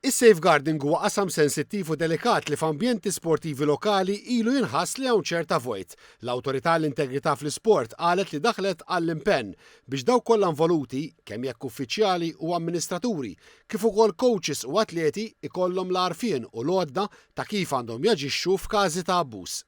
Is-safeguarding huwa qasam sensittiv u delikat li f'ambjenti sportivi lokali ilu jinħass li hawn ċerta vojt. L-Awtorità għall-Integrità fl-Isport qalet li daħlet għall-impenn biex dawk kollha involuti, kemm jekk uffiċjali u amministraturi, kif ukoll coaches u atleti ikollhom l-għarfien u l-għodda ta' kif għandhom jaġixxu f'każi ta' abbuż.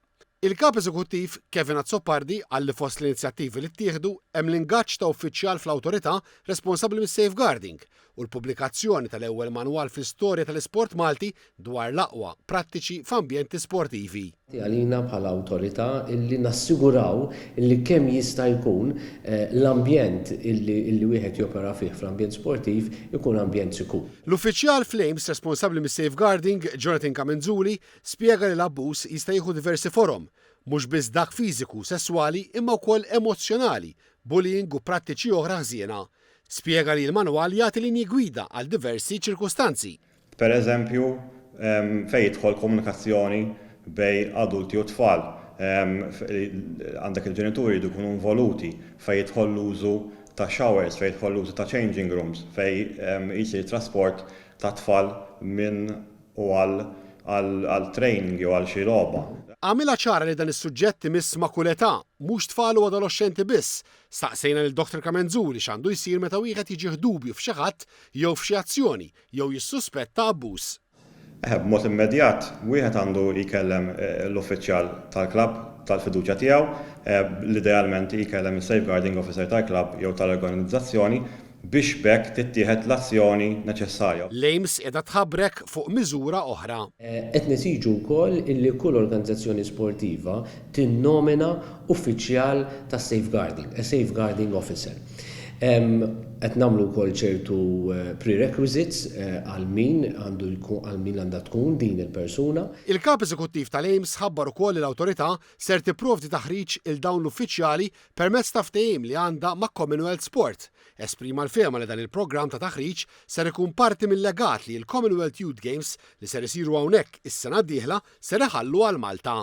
Il-Kap Eżekuttiv, Kevin Azzopardi, qal li fost l-inizjattivi li ttieħdu hemm l-ingaġġ ta' uffiċjal fl-Awtorità responsabbli mis-safeguarding u l-pubblikazzjoni tal-ewwel manwal fl-istorja tal-isport Malti dwar l-aqwa prattiċi f'ambjenti sportivi. Għalina bħala Awtorità illi nassiguraw illi kemm jista' jkun l-ambjent illi wieħed jopera fih fl-ambjent sportiv ikun ambjent sikur. L-uffiċjal fl-AIMS responsabbli mis-safeguarding, Jonathan Camenzuli, Spjega li l-abbuż jista' jieħu diversi forom, mhux biss dak fiżiku u sesswali imma wkoll emozzjonali, bullying u prattiċi oħra ħżiena. Spjega li l-manwal jagħti linji gwida għal diversi ċirkustanzi. Per eżempju, fejn jidħol komunikazzjoni bejn adulti u tfal, għandek il-ġenituri jridu jkunu involuti, fejn jidħol l-użu ta' showers, fejn jidħol l-użu ta' changing rooms, fejn jsir trasport ta' tfal minn u għal għal training jew għal xi logħba. Għamilha ċara li dan is-suġġett imiss ma' kull età, mhux tfal u adoloxxenti biss. Staqsejna lil Dottor Camenzuli x'għandu jsir meta wieħed jiġih dubju f'xi ħadd jew f'xi azzjoni jew jissuspetta abbuż. Eħe, b'mod immedjat wieħed għandu jkellem l-uffiċjal tal-klabb tal-fiduċja tiegħu, l-idealment jkellem is-safeguarding officer tal-klabb jew tal-organizzazzjoni biex b'hekk tittieħed l-azzjoni neċessarja. L-AIMS qiegħda tħabbrek fuq miżura oħra. Qed nesiġu wkoll illi kull organizzazzjoni sportiva tinnomina uffiċjal tas-safeguarding, a safeguarding officer. Qed nagħmlu wkoll ċertu prerequisites għal min għandu jkun għal min għandha tkun din il-persuna. Il-Kap Eżekuttiv tal-AIMS ħabbar ukoll li l-Awtorità ser tipprovdi taħriġ 'il dawn l-uffiċjali permezz ta' ftehim li għandha ma' Commonwealth Sport. Esprima l-fehma li dan il-programm ta' taħriġ ser ikun parti mil-legat li l-Commonwealth Youth Games li ser isiru hawnhekk is-sena d-dieħla ser iħallu għal Malta.